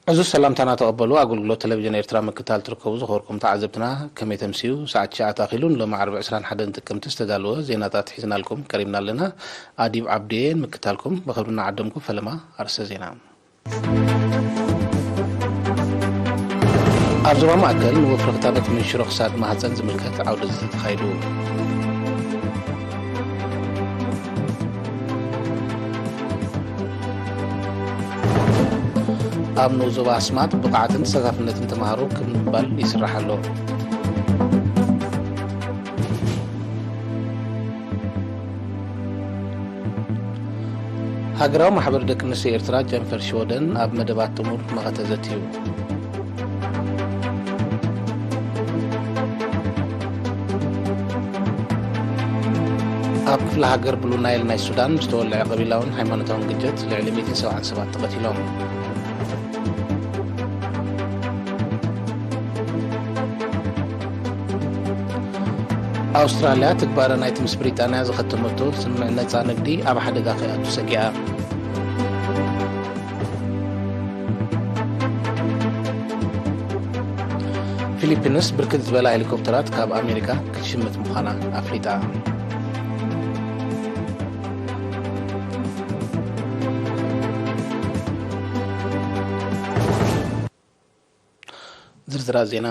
ዕዙዝ ሰላምታና ተቐበሉ። ኣገልግሎት ቴሌቪዥን ኤርትራ ምክታል ትርከቡ ዝኸበርኩም ተዓዘብትና፣ ከመይ ተምስዩ? ሰዓት ትሽዓተ ኣኺሉ ንሎሚ ዓርቢ ዕስራን ሓደን ጥቅምቲ ዝተዳለወ ዜናታት ሒዝናልኩም ቀሪብና ኣለና። ኣዲብ ዓብድየ ምክታልኩም ብኽብሪ እናዓደምኩ፣ ፈለማ ኣርእስተ ዜና። ኣብ ዞባ ማእከል ንወፍሪ ክታበት መንሽሮ ክሳድ ማህጸን ዝምልከት ዓውደ ዘተ ተኻይዱ። ኣብ ንኡስ ዞባ ኣስማጥ ብቕዓትን ተሳታፍነትን ተምሃሮ ክብ ንምባል ይስራሕ ኣሎ። ሃገራዊ ማሕበር ደቂ ኣንስትዮ ኤርትራ ጀንፈር ሽወደን ኣብ መደባት ጥሙር መኸተ ዘትዩ። ኣብ ክፍለ ሃገር ብሉ ናይል ናይ ሱዳን ዝተወልዐ ቀቢላውን ሃይማኖታውን ግጭት ልዕሊ ሚእትን ሰብዓን ሰባት ተቐቲሎም። ኣውስትራልያ ትግባረ ናይቲ ምስ ብሪጣንያ ዝኸተመቶ ስምምዕ ነጻ ንግዲ ኣብ ሓደጋ ከይኣቱ ሰጊኣ። ፊሊፒንስ ብርክት ዝበላ ሄሊኮፕተራት ካብ ኣሜሪካ ክትሽምት ምዃና ኣፍሊጣ። ዝርዝራት ዜና።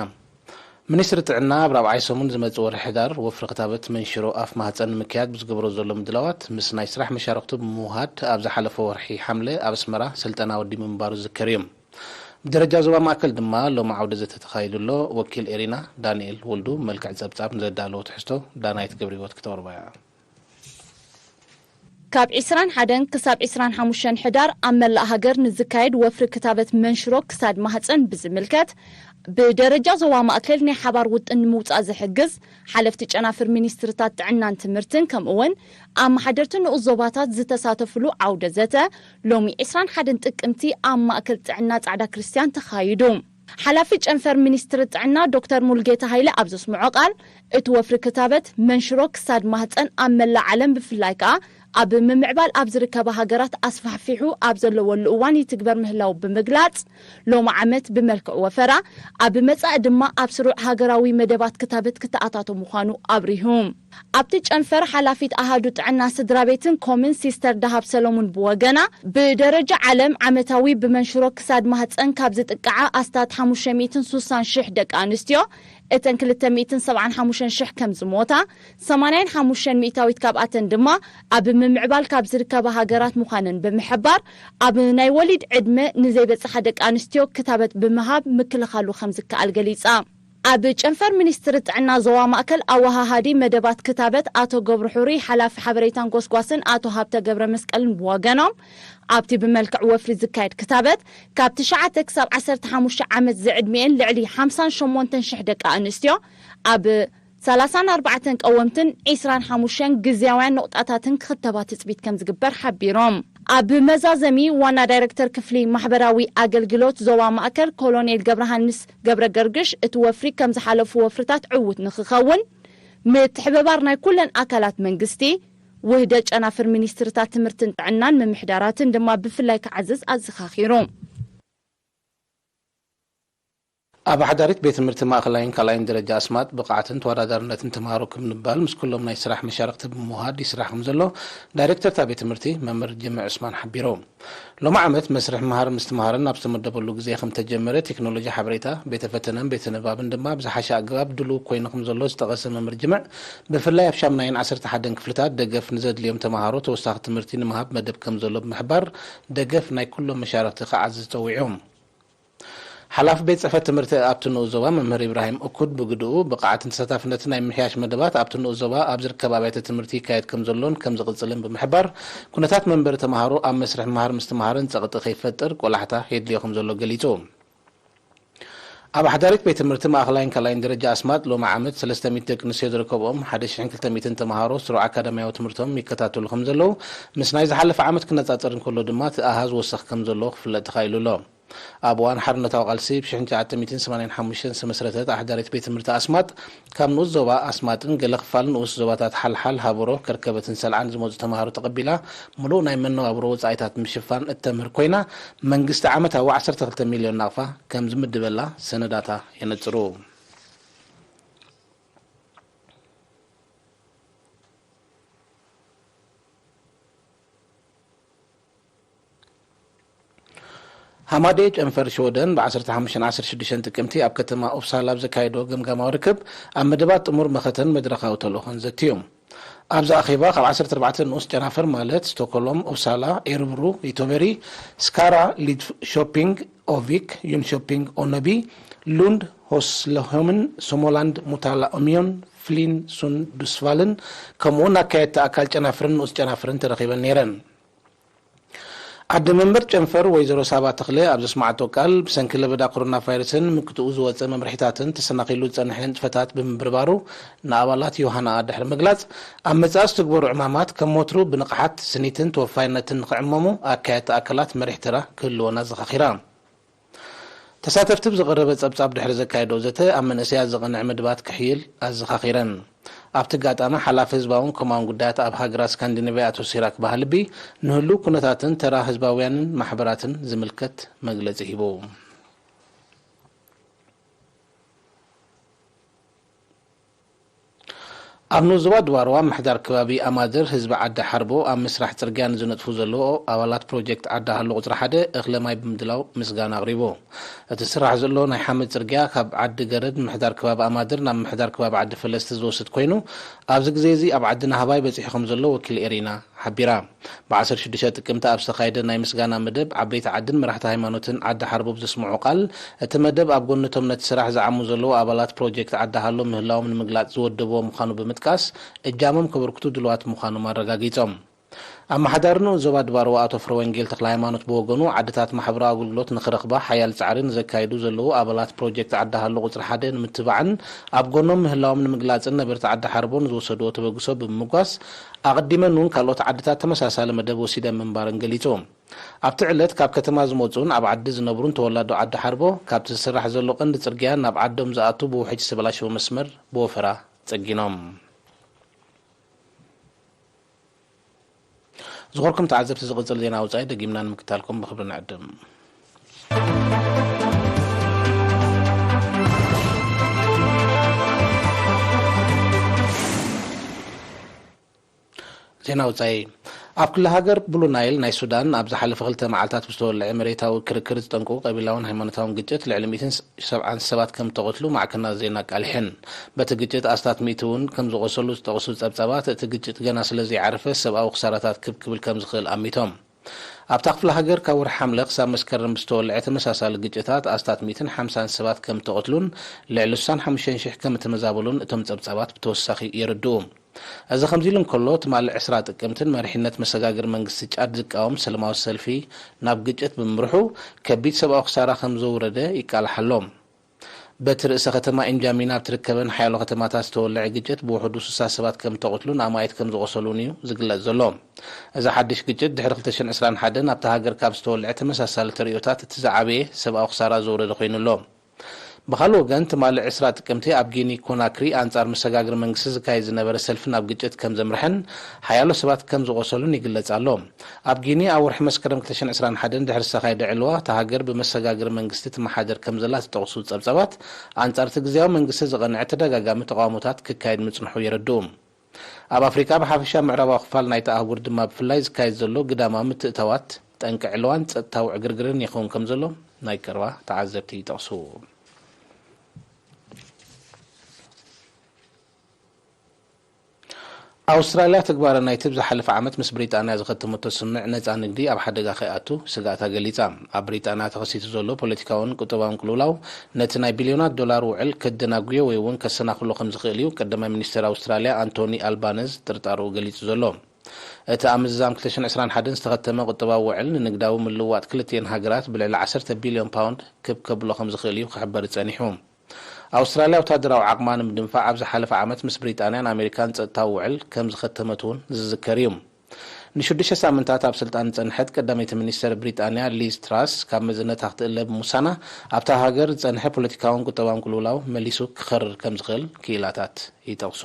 ሚኒስትሪ ጥዕና ኣብ ራብዓይ ሰሙን ዝመጽእ ወርሒ ሕዳር ወፍሪ ክታበት መንሽሮ ኣፍ ማህጸን ንምክያድ ብዝገብሮ ዘሎ ምድላዋት ምስ ናይ ስራሕ መሻርኽቱ ብምውሃድ ኣብ ዝሓለፈ ወርሒ ሓምለ ኣብ ኣስመራ ስልጠና ወዲቡ ምንባሩ ዝዝከር እዩ። ብደረጃ ዞባ ማእከል ድማ ሎሚ ዓውደ ዘተ ተኻይዱ ኣሎ። ወኪል ኤሪና ዳንኤል ወልዱ መልክዕ ጸብጻብ ንዘዳለዎ ትሕዝቶ ዳናይት ገብረህይወት ክተቕርቦ እያ። ካብ ዕስራን ሓደን ክሳብ ዕስራን ሓሙሽተን ሕዳር ኣብ መላእ ሃገር ንዝካየድ ወፍሪ ክታበት መንሽሮ ክሳድ ማህጸን ብዝምልከት፣ ብደረጃ ዞባ ማእከል ናይ ሓባር ውጥን ንምውጻእ ዝሕግዝ፣ ሓለፍቲ ጨናፍር ሚኒስትርታት ጥዕናን ትምህርትን፣ ከምኡ'ውን ኣመሓደርቲ ንኡስ ዞባታት ዝተሳተፍሉ ዓውደ ዘተ፣ ሎሚ ዕስራን ሓደን ጥቅምቲ ኣብ ማእከል ጥዕና ጻዕዳ ክርስትያን ተኻይዱ። ሓላፊ ጨንፈር ሚኒስትሪ ጥዕና ዶክተር ሙልጌታ ሃይለ ኣብ ዘስምዖ ቃል፣ እቲ ወፍሪ ክታበት መንሽሮ ክሳድ ማህጸን ኣብ መላእ ዓለም፣ ብፍላይ ከኣ ኣብ ምምዕባል ኣብ ዝርከባ ሃገራት ኣስፋሕፊሑ ኣብ ዘለወሉ እዋን ይትግበር ምህላዉ ብምግላጽ፣ ሎሚ ዓመት ብመልክዕ ወፈራ፣ ኣብ መጻኢ ድማ ኣብ ስሩዕ ሃገራዊ መደባት ክታበት ክተኣታቶ ምዃኑ ኣብሪሁ። ኣብቲ ጨንፈር ሓላፊት ኣሃዱ ጥዕና ስድራ ቤትን ኮምን ሲስተር ደሃብ ሰለሙን ብወገና፣ ብደረጃ ዓለም ዓመታዊ ብመንሽሮ ክሳድ ማህጸን ካብ ዝጥቅዓ ኣስታት ሓሙሽተ ሚእትን ሱሳን ሽሕ ደቂ ኣንስትዮ፣ እተን ክልተ ሚእትን ሰብዓን ሓሙሽተን ሽሕ ከም ዝሞታ፣ ሰማንያን ሓሙሽተን ሚእታዊት ካብኣተን ድማ ኣብ ምምዕባል ካብ ዝርከባ ሃገራት ምዃነን ብምሕባር፣ ኣብ ናይ ወሊድ ዕድመ ንዘይበጽሓ ደቂ ኣንስትዮ ክታበት ብምሃብ ምክልኻሉ ከም ዝከኣል ገሊጻ። ኣብ ጨንፈር ሚኒስትሪ ጥዕና ዞባ ማእከል ኣወሃሃዲ መደባት ክታበት ኣቶ ገብሩ ሕሩይ፣ ሓላፊ ሓበሬታን ጎስጓስን ኣቶ ሃብተ ገብረ መስቀልን ብወገኖም፣ ኣብቲ ብመልክዕ ወፍሪ ዝካየድ ክታበት ካብ ትሽዓተ ክሳብ ዓሰርተ ሓሙሽተ ዓመት ዝዕድሚኤን ልዕሊ ሓምሳን ሸሞንተን ሽሕ ደቂ ኣንስትዮ ኣብ ሰላሳን ኣርባዕተን ቀወምትን ዒስራን ሓሙሽተን ግዝያውያን ነቑጣታትን ክኽተባ ትጽቢት ከም ዝግበር ሓቢሮም። ኣብ መዛዘሚ ዋና ዳይረክተር ክፍሊ ማሕበራዊ ኣገልግሎት ዞባ ማእከል ኮሎኔል ገብረሃንስ ገብረ ገርግሽ፣ እቲ ወፍሪ ከም ዝሓለፉ ወፍርታት ዕዉት ንኽኸውን ምትሕብባር ናይ ኩለን ኣካላት መንግስቲ፣ ውህደት ጨናፍር ሚኒስትርታት ትምህርትን ጥዕናን ምምሕዳራትን ድማ ብፍላይ ክዓዝዝ ኣዘኻኺሩ። ኣብ ሓዳሪት ቤት ትምህርቲ ማእኸላይን ካልኣይን ደረጃ ኣስማጥ ብቕዓትን ተወዳዳርነትን ተምሃሮ ክብ ንምባል ምስ ኩሎም ናይ ስራሕ መሻርኽቲ ብምውሃድ ይስራሕ ከም ዘሎ ዳይሬክተር እታ ቤት ትምህርቲ መምህር ጅምዕ ዑስማን ሓቢሩ። ሎሚ ዓመት መስርሕ ምሃር ምስትምሃርን ኣብ ዝተመደበሉ ግዜ ከም ተጀመረ፣ ቴክኖሎጂ ሓበሬታ፣ ቤተ ፈተነን ቤተ ንባብን ድማ ብዝሓሸ ኣገባብ ድሉው ኮይኑ ከም ዘሎ ዝጠቐሰ መምህር ጅምዕ፣ ብፍላይ ኣብ ሻምናይን ዓሰርተ ሓደን ክፍልታት ደገፍ ንዘድልዮም ተምሃሮ ተወሳኺ ትምህርቲ ንምሃብ መደብ ከም ዘሎ ብምሕባር፣ ደገፍ ናይ ኩሎም መሻርኽቲ ክዓዝዝ ጸዊዑ። ሓላፊ ቤት ጽሕፈት ትምህርቲ ኣብቲ ንኡስ ዞባ መምህር ኢብራሂም እኩድ ብግድኡ፣ ብቕዓትን ተሳታፍነትን ናይ ምሕያሽ መደባት ኣብቲ ንኡስ ዞባ ኣብ ዝርከባ ኣብያተ ትምህርቲ ይካየድ ከም ዘሎን ከም ዝቕጽልን ብምሕባር፣ ኩነታት መንበሪ ተምሃሮ ኣብ መስርሕ ምሃር ምስትምሃርን ጸቕጢ ከይፈጥር ቆላሕታ የድልዮ ከም ዘሎ ገሊጹ። ኣብ ሓዳሪት ቤት ትምህርቲ ማእኸላይን ካልኣይን ደረጃ ኣስማጥ ሎሚ ዓመት ሰለስተ ሚእቲ ደቂ ኣንስትዮ ዝርከብኦም ሓደ ሽሕን ክልተ ሚእትን ተምሃሮ ስሩዕ ኣካዳሚያዊ ትምህርቶም ይከታተሉ ከም ዘለዉ ምስ ናይ ዝሓለፈ ዓመት ክነጻጸር እንከሎ ድማ እቲ ኣሃዝ ወሰኽ ከም ዘሎ ክፍለጥ ተኻኢሉ ኣሎ። ኣብ እዋን ሓርነታዊ ቃልሲ ብ ሽሕን ትሽዓተ ሚእትን ሰማንያን ሓሙሽተን ዝተመስረተት ኣሕዳሪት ቤት ትምህርቲ ኣስማጥ፣ ካብ ንኡስ ዞባ ኣስማጥን ገለ ክፋል ንኡስ ዞባታት ሓልሓል፣ ሃበሮ፣ ከርከበትን ሰልዓን ዝመጹ ተምሃሮ ተቐቢላ፣ ምሉእ ናይ መነባብሮ ወጻኢታት ምሽፋን እተምህር ኮይና፣ መንግስቲ ዓመታዊ ዓሰርተ ክልተ ሚልዮን ናቕፋ ከም ዝምድበላ ሰነዳታ የነጽሩ። ሃማዴ ጨንፈር ሽወደን ብ ዓሰርተ ሓሙሽተን ዓሰርተ ሽዱሽተን ጥቅምቲ ኣብ ከተማ ኡፕሳላ ኣብ ዘካየዶ ገምጋማዊ ርክብ፣ ኣብ መደባት ጥሙር መኸተን መድረኻዊ ተልእኾን ዘትዩ። ኣብዚ ኣኼባ ካብ ዓሰርተ ኣርባዕተ ንኡስ ጨናፍር ማለት ስቶኮሎም፣ ኡፕሳላ፣ ኤርብሩ፣ ዮቶበሪ፣ ስካራ፣ ሊድሾፒንግ፣ ኦቪክ፣ ዩንሾፒንግ፣ ኦነቢ፣ ሉንድ፣ ሆስለሆምን፣ ሶሞላንድ፣ ሙታላ ኦሚዮን፣ ፍሊን፣ ሱን፣ ዱስቫልን ከምኡውን ኣካየድቲ ኣካል ጨናፍርን ንኡስ ጨናፍርን ተረኺበን ነይረን። ዓዲ መንበር ጨንፈር ወይዘሮ ሳባ ተኽለ ኣብ ዘስማዓቶ ቃል፣ ብሰንኪ ለበዳ ኮሮና ቫይረስን ምክትኡ ዝወጸ መምርሒታትን ተሰናኺሉ ዝጸንሐ ንጥፈታት ብምብርባሩ፣ ንኣባላት ዮሃናኣ ድሕሪ ምግላጽ፣ ኣብ መጻኢ ዝትግበሩ ዕማማት ከም ወትሩ ብንቕሓት፣ ስኒትን ተወፋይነትን ንኽዕመሙ ኣካየድቲ ኣካላት መሪሕ ተራ ክህልወን ኣዘኻኺራ። ተሳተፍቲ ብዝቐረበ ጸብጻብ ድሕሪ ዘካየዶ ዘተ፣ ኣብ መንእሰያት ዘቐንዐ መደባት ክሕይል ኣዘኻኺረን። ኣብቲ ኣጋጣሚ፣ ሓላፊ ህዝባውን ኮማውን ጉዳያት ኣብ ሃገራት ስካንዲኔቭያ ኣቶ ሲራክ ባህልቢ፣ ንህሉው ኩነታትን ተራ ህዝባውያንን ማሕበራትን ዝምልከት መግለጺ ሂቡ። ኣብ ንኡስ ዞባ ድባርዋ ምምሕዳር ከባቢ ኣማድር፣ ህዝቢ ዓዲ ሓርቦ ኣብ ምስራሕ ጽርግያ ንዝነጥፉ ዘለዉ ኣባላት ፕሮጀክት ዓዲ ሃሎ ቁጽሪ ሓደ እኽለ ማይ ብምድላው ምስጋና ኣቕሪቡ። እቲ ዝስራሕ ዘሎ ናይ ሓመድ ጽርግያ ካብ ዓዲ ገረድ ምምሕዳር ከባቢ ኣማድር ናብ ምምሕዳር ከባቢ ዓዲ ፈለስቲ ዝወስድ ኮይኑ፣ ኣብዚ ግዜ እዚ ኣብ ዓዲ ናህባይ በጺሑ ከም ዘሎ ወኪል ኤሪና ሓቢራ። ብ ዓሰርተ ሽዱሽተ ጥቅምቲ ኣብ ዝተኻየደ ናይ ምስጋና መደብ፣ ዓበይቲ ዓድን መራሕቲ ሃይማኖትን ዓዲ ሓርቦ ብዘስምዖ ቃል፣ እቲ መደብ ኣብ ጎኒ እቶም ነቲ ስራሕ ዝዓሙ ዘለዉ ኣባላት ፕሮጀክት ዓዲ ሃሎ ምህላዎም ንምግላጽ ዝወደብዎ ምዃኑ ብምጥቃስ፣ እጃሞም ከበርክቱ ድሉዋት ምዃኖም ኣረጋጊጾም። ኣመሓዳሪ ንኡስ ዞባ ድባርዋ ኣቶ ፍረወንጌል ተክለሃይማኖት ብወገኑ፣ ዓድታት ማሕበራዊ ኣገልግሎት ንኽረኽባ ሓያል ጻዕሪ ንዘካይዱ ዘለዉ ኣባላት ፕሮጀክት ዓዲ ሃሎ ቁጽሪ ሓደ ንምትባዕን ኣብ ጎኖም ምህላዎም ንምግላጽን ነበርቲ ዓዲ ሓርቦ ንዝወሰድዎ ተበግሶ ብምምጓስ፣ ኣቐዲመን እውን ካልኦት ዓድታት ተመሳሳሊ መደብ ወሲደን ምንባረን ገሊጹ። ኣብቲ ዕለት ካብ ከተማ ዝመጹን ኣብ ዓዲ ዝነብሩን ተወላዶ ዓዲ ሓርቦ፣ ካብቲ ዝስራሕ ዘሎ ቀንዲ ጽርግያ ናብ ዓዶም ዝኣቱ ብውሕጅ ዝተበላሸወ መስመር ብወፈራ ጸጊኖም። ዝኸበርኩም ተዓዘብቲ፣ ዝቕጽል ዜና ወጻኢ ደጊምና ንምክታልኩም ብኽብሪ ንዕድም። ዜና ወጻኢ። ኣብ ክልል ሃገር ብሉ ናይል ናይ ሱዳን ኣብ ዝሓለፈ ክልተ መዓልታት ብዝተወልዐ መሬታዊ ክርክር ዝጠንቁ ቀቢላውን ሃይማኖታውን ግጭት ልዕሊ ሚእትን ሰብዓን ሰባት ከም እተቐትሉ ማዕከናት ዜና ኣቃሊሐን። በቲ ግጭት ኣስታት ሚእቲ እውን ከም ዝቖሰሉ ዝጠቕሱ ጸብጻባት፣ እቲ ግጭት ገና ስለ ዘይዓረፈ ሰብኣዊ ክሳራታት ክብ ክብል ከም ዝኽእል ኣሚቶም። ኣብታ ክፍለ ሃገር ካብ ወርሒ ሓምለ ክሳብ መስከረም ብዝተወልዐ ተመሳሳሊ ግጭታት ኣስታት ሚእትን ሓምሳን ሰባት ከም እተቐትሉን ልዕሊ ስሳን ሓሙሽተን ሽሕ ከም እተመዛበሉን እቶም ጸብጻባት ብተወሳኺ የረድኡ። እዚ ከምዚ ኢሉ እንከሎ፣ ትማሊ ዕስራ ጥቅምትን መሪሕነት መሰጋግር መንግስቲ ጫድ ዝቃወም ሰለማዊ ሰልፊ ናብ ግጭት ብምምርሑ፣ ከቢድ ሰብኣዊ ክሳራ ከም ዘውረደ ይቃላሕ ኣሎ። በቲ ርእሰ ከተማ ኢንጃሚና ኣብ ትርከበን ሓያሎ ከተማታት ዝተወልዐ ግጭት ብውሕዱ ስሳ ሰባት ከም እተቐትሉን ኣማኢት ከም ዝቖሰሉን እዩ ዝግለጽ ዘሎ። እዚ ሓድሽ ግጭት ድሕሪ ክልተ ሽሕን ዕስራን ሓደን ኣብታ ሃገር ካብ ዝተወልዐ ተመሳሳሊ ተርእዮታት እቲ ዝዓበየ ሰብኣዊ ክሳራ ዘውረደ ኮይኑ ኣሎ። ብኻልእ ወገን፣ ትማሊ ዕስራ ጥቅምቲ ኣብ ጊኒ ኮናክሪ ኣንጻር መሰጋግሪ መንግስቲ ዝካየድ ዝነበረ ሰልፊ ናብ ግጭት ከም ዘምርሐን ሓያሎ ሰባት ከም ዝቖሰሉን ይግለጽ ኣሎ። ኣብ ጊኒ ኣብ ወርሒ መስከረም ክልተ ሽሕን ዕስራን ሓደን ድሕሪ ዝተኻየደ ዕልዋ፣ እታ ሃገር ብመሰጋግሪ መንግስቲ ትመሓደር ከም ዘላ ዝጠቕሱ ጸብጻባት፣ ኣንጻር እቲ ግዝያዊ መንግስቲ ዝቐንዐ ተደጋጋሚ ተቓውሞታት ክካየድ ምጽንሑ የረድኡ። ኣብ ኣፍሪቃ ብሓፈሻ፣ ምዕራባዊ ክፋል ናይታ ኣህጉር ድማ ብፍላይ ዝካየድ ዘሎ ግዳማዊ ምትእታዋት ጠንቂ ዕልዋን ጸጥታዊ ዕግርግርን ይኸውን ከም ዘሎ ናይ ቀረባ ተዓዘብቲ ይጠቕሱ። ኣውስትራልያ፣ ተግባራ ናይቲ ብዝሓለፈ ዓመት ምስ ብሪጣንያ ዝኸተመቶ ስምምዕ ነጻ ንግዲ ኣብ ሓደጋ ከይኣቱ ስግኣታ ገሊጻ። ኣብ ብሪጣንያ ተኸሲቱ ዘሎ ፖለቲካውን ቁጠባውን ቅልውላው፣ ነቲ ናይ ቢልዮናት ዶላር ውዕል ከደናጉዮ ወይ እውን ከሰናኽሎ ከም ዝኽእል እዩ ቀዳማይ ሚኒስተር ኣውስትራልያ ኣንቶኒ ኣልባነዝ ጥርጣርኡ ገሊጹ ዘሎ። እቲ ኣብ ምዝዛም ክልተ ሽሕን ዕስራን ሓደን ዝተኸተመ ቁጠባዊ ውዕል፣ ንንግዳዊ ምልውዋጥ ክልቲኤን ሃገራት ብልዕሊ ዓሰርተ ቢልዮን ፓውንድ ክብ ከብሎ ከም ዝኽእል እዩ ክሕበር ጸኒሑ። ኣውስትራልያ ወታደራዊ ዓቕማ ንምድንፋዕ ኣብ ዝሓለፈ ዓመት ምስ ብሪጣንያን ኣሜሪካን ጸጥታዊ ውዕል ከም ዝኸተመት እውን ዝዝከር እዩ። ንሽዱሽተ ሳምንታት ኣብ ስልጣን ዝጸንሐት ቀዳመይቲ ሚኒስተር ብሪጣንያ ሊዝ ትራስ፣ ካብ መዝነታ ክትእለ ብምውሳና፣ ኣብታ ሃገር ዝጸንሐ ፖለቲካውን ቁጠባውን ቅልውላው መሊሱ ክኸርር ከም ዝኽእል ክኢላታት ይጠቕሱ።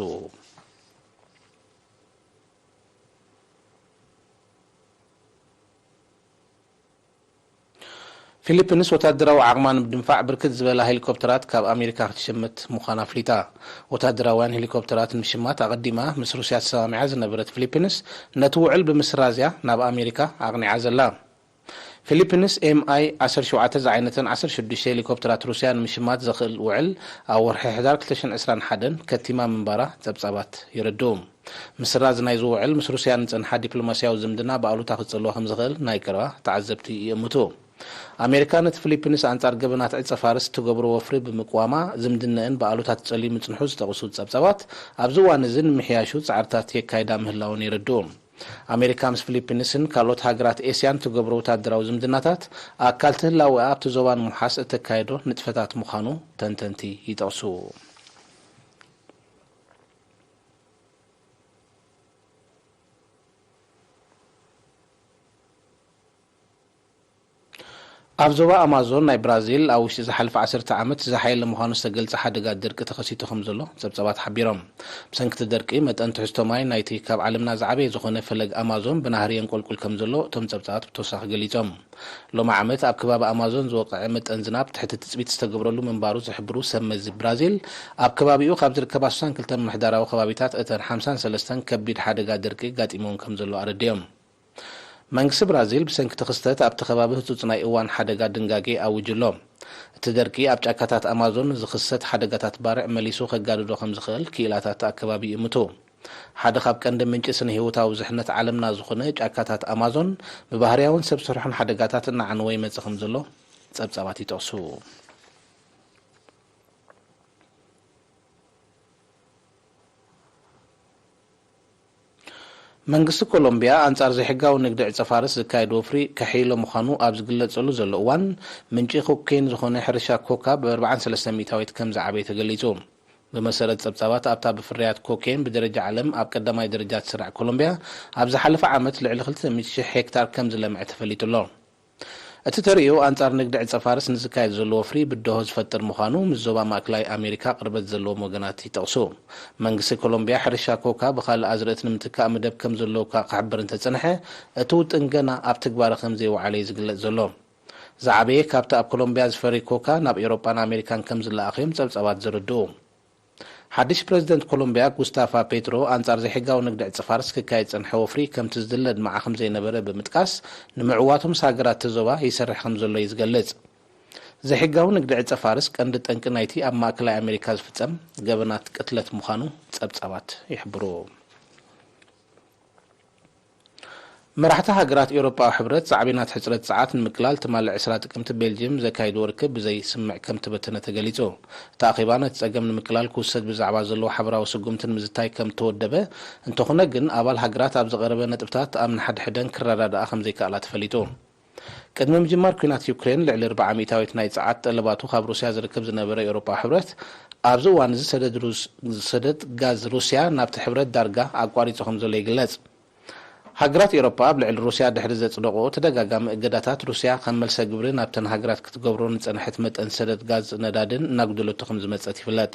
ፊሊፒንስ ወታደራዊ ዓቕማ ንምድንፋዕ ብርክት ዝበላ ሄሊኮፕተራት ካብ ኣሜሪካ ክትሽምት ምዃና ኣፍሊጣ። ወታደራውያን ሄሊኮፕተራት ንምሽማት ኣቐዲማ ምስ ሩስያ ተሰማሚዓ ዝነበረት ፊሊፒንስ፣ ነቲ ውዕል ብምስራዝያ ናብ ኣሜሪካ ኣቕኒዓ ዘላ። ፊሊፒንስ ኤምኣይ ዓሰርተ ሸውዓተ ዝዓይነተን ዓሰርተ ሽዱሽተ ሄሊኮፕተራት ሩስያ ንምሽማት ዘኽእል ውዕል ኣብ ወርሒ ሕዳር ክልተ ሽሕን ዕስራን ሓደን ከቲማ ምንባራ ጸብጻባት የረድኡ። ምስራዝ ናይዚ ውዕል ምስ ሩስያ ንጸንሓ ዲፕሎማስያዊ ዝምድና ብኣሉታ ክጸልዋ ከም ዝኽእል ናይ ቀረባ ተዓዘብቲ ይእምቱ። ኣሜሪካ ነቲ ፊሊፒንስ ኣንጻር ገበናት ዕጸ ፋርስ እትገብሮ ወፍሪ ብምቅዋማ ዝምድነአን ብኣሉታ ትጸልዩ ምጽንሑ ዝጠቕሱ ጸብጻባት፣ ኣብዚ እዋን እዚ ንምሕያሹ ጻዕርታት የካይዳ ምህላወን የረድኡ። ኣሜሪካ ምስ ፊሊፒንስን ካልኦት ሃገራት ኤስያን ትገብሮ ወታደራዊ ዝምድናታት ኣካል ትህላወኣ ኣብቲ ዞባ ንምውሓስ እተካየዶ ንጥፈታት ምዃኑ ተንተንቲ ይጠቕሱ። ኣብ ዞባ ኣማዞን ናይ ብራዚል ኣብ ውሽጢ ዝሓለፈ ዓሰርተ ዓመት ዝሓየለ ምዃኑ ዝተገልጸ ሓደጋ ድርቂ ተኸሲቱ ከም ዘሎ ጸብጻባት ሓቢሮም። ብሰንኪ እቲ ደርቂ፣ መጠን ትሕዝቶ ማይ ናይቲ ካብ ዓለምና ዝዓበየ ዝኾነ ፈለግ ኣማዞን ብናህሪ የንቆልቁል ከም ዘሎ እቶም ጸብጻባት ብተወሳኺ ገሊጾም። ሎሚ ዓመት ኣብ ከባቢ ኣማዞን ዝወቕዐ መጠን ዝናብ ትሕቲ ትጽቢት ዝተገብረሉ ምንባሩ ዝሕብሩ ሰብ መዚ ብራዚል፣ ኣብ ከባቢኡ ካብ ዝርከባ ስሳን ክልተ ምምሕዳራዊ ከባቢታት እተን ሓምሳን ሰለስተን ከቢድ ሓደጋ ድርቂ ጋጢምወን ከም ዘሎ ኣረዲኦም። መንግስቲ ብራዚል ብሰንኪ እቲ ክስተት ኣብቲ ከባቢ ህጹጽ ናይ እዋን ሓደጋ ድንጋጌ ኣዊጁ ኣሎ። እቲ ደርቂ ኣብ ጫካታት ኣማዞን ዝኽሰት ሓደጋታት ባርዕ መሊሱ ከጋድዶ ከም ዝኽእል ክኢላታት ኣከባቢ ይእምቱ። ሓደ ካብ ቀንዲ ምንጪ ስነ ህይወታዊ ብዝሕነት ዓለምና ዝኾነ ጫካታት ኣማዞን ብባህርያውን ሰብ ስርሑን ሓደጋታት እናዓነወ ይመጽእ ከም ዘሎ ጸብጻባት ይጠቕሱ። መንግስቲ ኮሎምቢያ ኣንጻር ዘይሕጋዊ ንግዲ ዕጸ ፋርስ ዝካየድ ወፍሪ ከሕይሎ ምዃኑ ኣብ ዝግለጸሉ ዘሎ እዋን፣ ምንጪ ኮኬን ዝኾነ ሕርሻ ኮካ ብ ኣርባዓን ሰለስተን ሚእታዊት ከም ዝዓበየ ተገሊጹ። ብመሰረት ጸብጻባት፣ ኣብታ ብፍርያት ኮኬን ብደረጃ ዓለም ኣብ ቀዳማይ ደረጃ ትስራዕ ኮሎምቢያ፣ ኣብ ዝሓለፈ ዓመት ልዕሊ ክልተ ሚእቲ ሽሕ ሄክታር ከም ዝለምዐ ተፈሊጡ ኣሎ። እቲ ተርእዮ ኣንጻር ንግዲ ዕጸ ፋርስ ንዝካየድ ዘሎ ወፍሪ ብድሆ ዝፈጥር ምዃኑ ምስ ዞባ ማእከላይ ኣሜሪካ ቅርበት ዘለዎም ወገናት ይጠቕሱ። መንግስቲ ኮሎምቢያ ሕርሻ ኮካ ብኻልእ ኣዝርእቲ ንምትካእ መደብ ከም ዘለዎ እኳ ክሕብር እንተጸንሐ፣ እቲ ውጥን ገና ኣብ ትግባረ ከም ዘይወዓለ እዩ ዝግለጽ ዘሎ። ዝዓበየ ካብቲ ኣብ ኮሎምቢያ ዝፈሪ ኮካ ናብ ኤውሮጳን ኣሜሪካን ከም ዝለኣኽ እዮም ጸብጻባት ዘረድኡ። ሓድሽ ፕረዚደንት ኮሎምቢያ ጉስታፋ ፔትሮ፣ ኣንጻር ዘይሕጋዊ ንግዲ ዕጸ ፋርስ ክካየድ ዝጸንሐ ወፍሪ ከምቲ ዝድለ ኣድማዒ ከም ዘይነበረ ብምጥቃስ፣ ንምዕዋቱ ምስ ሃገራት እቲ ዞባ ይሰርሕ ከም ዘሎ እዩ ዝገልጽ። ዘይሕጋዊ ንግዲ ዕጸ ፋርስ ቀንዲ ጠንቂ ናይቲ ኣብ ማእከላይ ኣሜሪካ ዝፍጸም ገበናት ቅትለት ምዃኑ ጸብጻባት ይሕብሩ። መራሕቲ ሃገራት ኤውሮጳዊ ሕብረት ሳዕቤናት ሕጽረት ጸዓት ንምቅላል ትማሊ ዕስራ ጥቅምቲ ቤልጅየም ዘካየድዎ ርክብ ብዘይ ስምዕ ከም ተበተነ ተገሊጹ። እቲ ኣኼባ ነቲ ጸገም ንምቅላል ክውሰድ ብዛዕባ ዘለዎ ሓበራዊ ስጉምቲ ንምዝታይ ከም ተወደበ፣ እንተኾነ ግን ኣባል ሃገራት ኣብ ዝቐረበ ነጥብታት ኣብ ንሓድሕደን ክረዳድኣ ከም ዘይከኣላ ተፈሊጡ። ቅድሚ ምጅማር ኲናት ዩክሬን፣ ልዕሊ ኣርብዓ ሚእታዊት ናይ ጸዓት ጠለባቱ ካብ ሩስያ ዝረክብ ዝነበረ ኤውሮጳዊ ሕብረት፣ ኣብዚ እዋን እዚ ሰደድ ሩስ-፣ ሰደድ ጋዝ ሩስያ ናብቲ ሕብረት ዳርጋ ኣቋሪጹ ከም ዘሎ ይግለጽ። ሃገራት ኤውሮጳ ኣብ ልዕሊ ሩስያ ድሕሪ ዘጽደቕኦ ተደጋጋሚ እገዳታት፣ ሩስያ ከም መልሰ ግብሪ ናብተን ሃገራት ክትገብሮ ንጸንሐት መጠን ሰደድ ጋዝ ነዳድን እናጉደለቶ ከም ዝመጸት ይፍለጥ።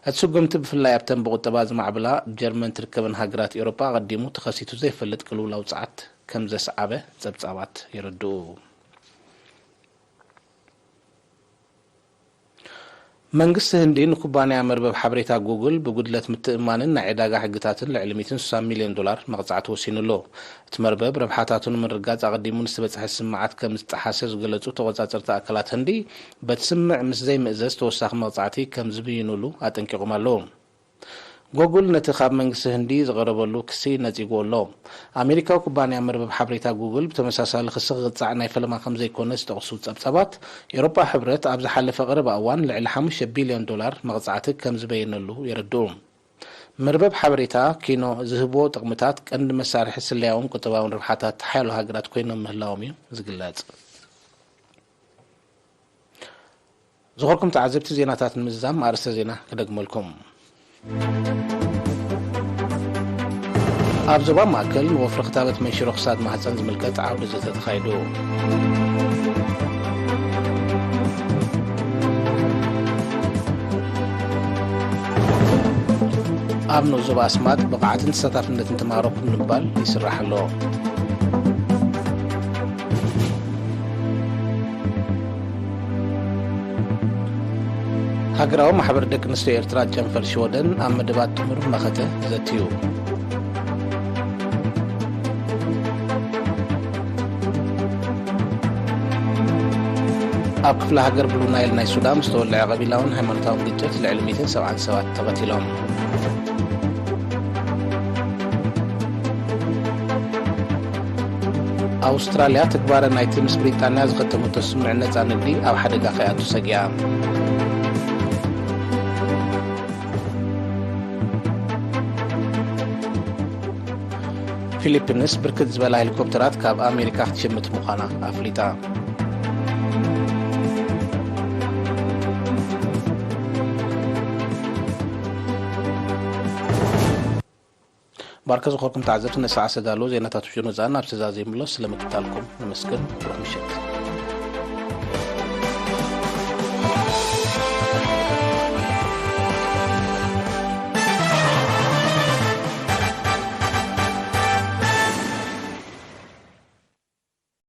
እቲ ስጉምቲ ብፍላይ ኣብተን ብቁጠባ ዝማዕብላ ጀርመን ትርከበን ሃገራት ኤውሮጳ ኣቐዲሙ ተኸሲቱ ዘይፈልጥ ቅልውላው ጸዓት ከም ዘስዓበ ጸብጻባት የረድኡ። መንግስቲ ህንዲ ንኩባንያ መርበብ ሓበሬታ ጉግል ብጉድለት ምትእምማንን ናይ ዕዳጋ ሕግታትን ልዕሊ ሚእትን ስሳን ሚልዮን ዶላር መቕጻዕቲ ወሲኑ ኣሎ። እቲ መርበብ ረብሓታቱ ንምርግጋጽ ኣቐዲሙ ንዝተበጽሐ ስምምዓት ከም ዝጠሓሰ ዝገለጹ ተቖጻጸርቲ ኣካላት ህንዲ፣ በቲ ስምምዕ ምስ ዘይምእዘዝ ተወሳኺ መቕጻዕቲ ከም ዝብይኑሉ ኣጠንቂቖም ኣለዉ። ጎጉል ነቲ ካብ መንግስቲ ህንዲ ዝቐረበሉ ክሲ ነጺግዎ ኣሎ። ኣሜሪካዊ ኩባንያ መርበብ ሓበሬታ ጉግል ብተመሳሳሊ ክሲ ክቕጻዕ ናይ ፈለማ ከም ዘይኮነ ዝጠቕሱ ጸብጻባት፣ ኤውሮጳ ሕብረት ኣብ ዝሓለፈ ቀረባ እዋን ልዕሊ ሓሙሽተ ቢልዮን ዶላር መቕጻዕቲ ከም ዝበየነሉ የረድኡ። መርበብ ሓበሬታ ኪኖ ዝህብዎ ጥቕምታት ቀንዲ መሳርሒ ስለያውን ቁጠባውን ረብሓታት ሓያሎ ሃገራት ኮይኖም ምህላዎም እዩ ዝግለጽ። ዝኸበርኩም ተዓዘብቲ፣ ዜናታት ንምዝዛም ኣርእስተ ዜና ክደግመልኩም። ኣብ ዞባ ማእከል ንወፍሪ ክታበት መንሽሮ ክሳድ ማህጸን ዝምልከት ዓውደ ዘተ ተኻይዱ። ኣብ ንኡስ ዞባ ኣስማጥ ብቕዓትን ተሳታፍነትን ተማሃሮ ብምባል ይስራሕ ኣሎ። ሃገራዊ ማሕበር ደቂ ኣንስትዮ ኤርትራ ጨንፈር ሽወደን ኣብ መደባት ጥሙር መኸተ ዘትዩ። ኣብ ክፍለ ሃገር ብሉ ናይል ናይ ሱዳን ዝተወልዐ ቀቢላውን ሃይማኖታውን ግጭት ልዕሊ ሚእትን ሰብዓን ሰባት ተቐቲሎም። ኣውስትራልያ ትግባረ ናይቲ ምስ ብሪጣንያ ዝኸተመቶ ስምምዕ ነጻ ንግዲ ኣብ ሓደጋ ከይኣቱ ሰጊኣ። ፊሊፒንስ ብርክት ዝበላ ሄሊኮፕተራት ካብ ኣሜሪካ ክትሽምት ምዃና ኣፍሊጣ። ባርከ ዝኾርኩም ተዓዘብቲ፣ ነሰዓ ሰዳሉ ዜናታት ውሽኑ ዛን ኣብ ሰዛዘ ይምሎ። ስለ ምክታልኩም ነመስግን። ብሩኽ ምሽት።